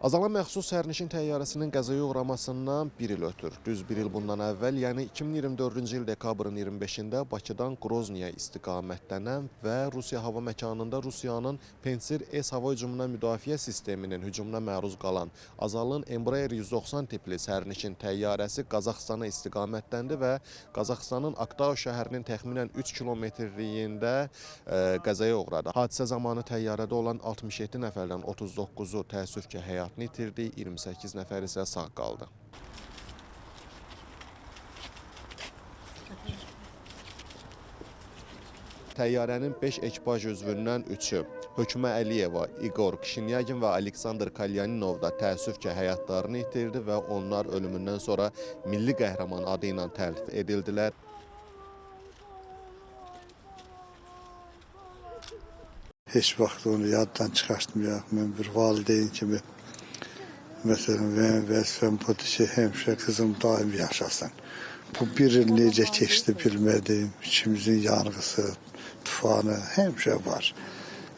Azala məxsus sərnişin təyyarəsinin qəzaya uğramasından bir il ötür. Düz bir il bundan əvvəl, yəni 2024-cü il dekabrın 25-də Bakıdan Qrozniya istiqamətlənən və Rusiya hava məkanında Rusiyanın Pantsir-S hava hücumundan müdafiə sisteminin hücumuna məruz qalan Azalın Embraer 190 tipli sərnişin təyyarəsi Qazaxıstana istiqamətləndi və Qazaxıstanın Aktau şəhərinin təxminən 3 kilometrliyində qəzaya uğradı. Hadisə zamanı təyyarədə olan 67 nəfərdən 39-u təəssüf ki, həyatını itirdi, 28 nəfər isə sağ qaldı. Təyyarənin 5 ekipaj üzvündən 3-ü Hökmə Əliyeva, İqor Kşinyagin və Aleksandr Kalyaninov da təəssüf ki, həyatlarını itirdi və onlar ölümündən sonra milli qəhrəman adı ilə təltif edildilər. Heç vaxt onu yaddan çıxartmayaq. Mən bir valideyn kimi, məsələn, mənim vəzifəm budur ki, həmişə qızım daim yaşasın. Bu bir il necə keçdi bilmədim. İçimizin yanğısı, tufanı həmişə var.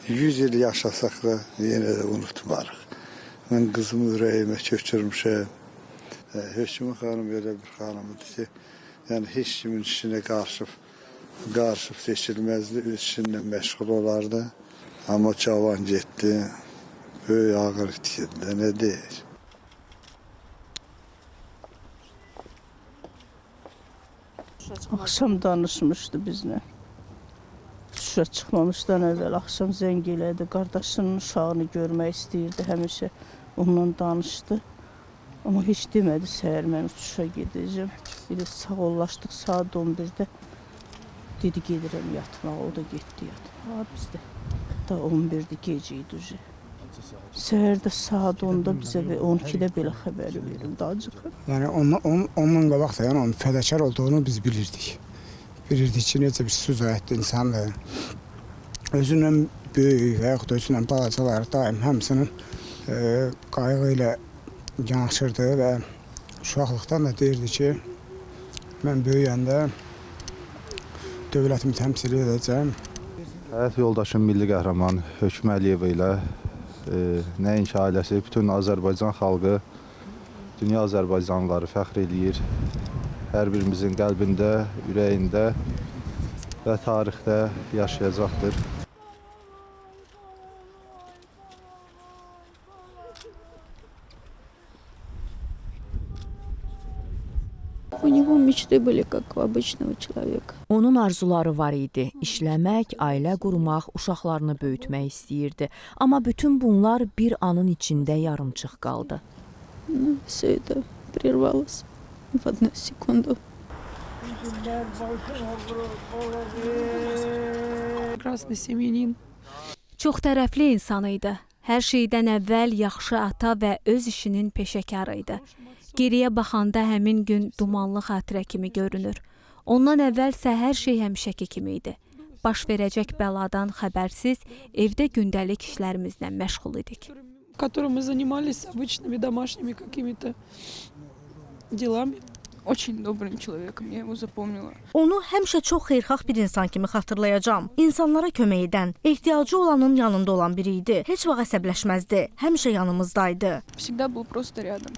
100 il yaşasaq da yenə də unutmarıq. Mən qızımı ürəyimə köçürmüşəm. Hökmə xanım elə bir xanımdır ki, yəni heç kimin işinə qarışıb seçilməzdi, öz işinlə məşğul olardı. Amma cavan getdi, böyük ağır itkidir, nə deyək. Axşam danışmışdı bizlə. Uçuşa çıxmamışdan əvvəl axşam zəng elədi. Qardaşının uşağını görmək istəyirdi həmişə. Onunla danışdı. Amma heç demədi səhər mən uçuşa gedəcəm. Bir də sağollaşdıq saat 11-də. Dedi gedirəm yatmağa. O da getdi yatmağa. Biz də da 11-də gecə idi uje. Səhər də saat 10-da bizə və 12-də belə xəbəri verildi. Acı xəbər. Yəni ondan qabaq da yəni onun fədakar olduğunu biz bilirdik. Bilirdik ki, necə bir süzayətli insandır. Özündən böyük və yaxud da özündən balacalar daim hamısının qayğı ilə yanaşırdı və uşaqlıqdan da deyirdi ki, mən böyüyəndə dövlətimi təmsil edəcəm. Həyat yoldaşım milli qəhrəman Hökmə Əliyeva ilə nəinki ailəsi, bütün Azərbaycan xalqı, dünya Azərbaycanlıları fəxr eləyir. Hər birimizin qəlbində, ürəyində və tarixdə yaşayacaqdır. У него мечты были, как у обычного человека. Onun arzuları var idi. İşləmək, ailə qurmaq, uşaqlarını böyütmək istəyirdi. Amma bütün bunlar bir anın içində yarımçıq qaldı. Но все это прервалось в одну секунду. Прекрасный семьянин. Çox tərəfli insan idi. Hər şeydən əvvəl yaxşı ata və öz işinin peşəkarı idi. Geriyə baxanda həmin gün dumanlı xatirə kimi görünür. Ondan əvvəlsə hər şey həmişəki kimi idi. Baş verəcək bəladan xəbərsiz evdə gündəlik işlərimizlə məşğul idik. Которым мы занимались обычными домашними какими-то делами. Очень добрым человеком, я его запомнила. Onu həmişə çox xeyirxah bir insan kimi xatırlayacağam. İnsanlara kömək edən, ehtiyacı olanın yanında olan biri idi. Heç vaxt əsəbləşməzdi. Həmişə yanımızdaydı. Всегда был просто рядом.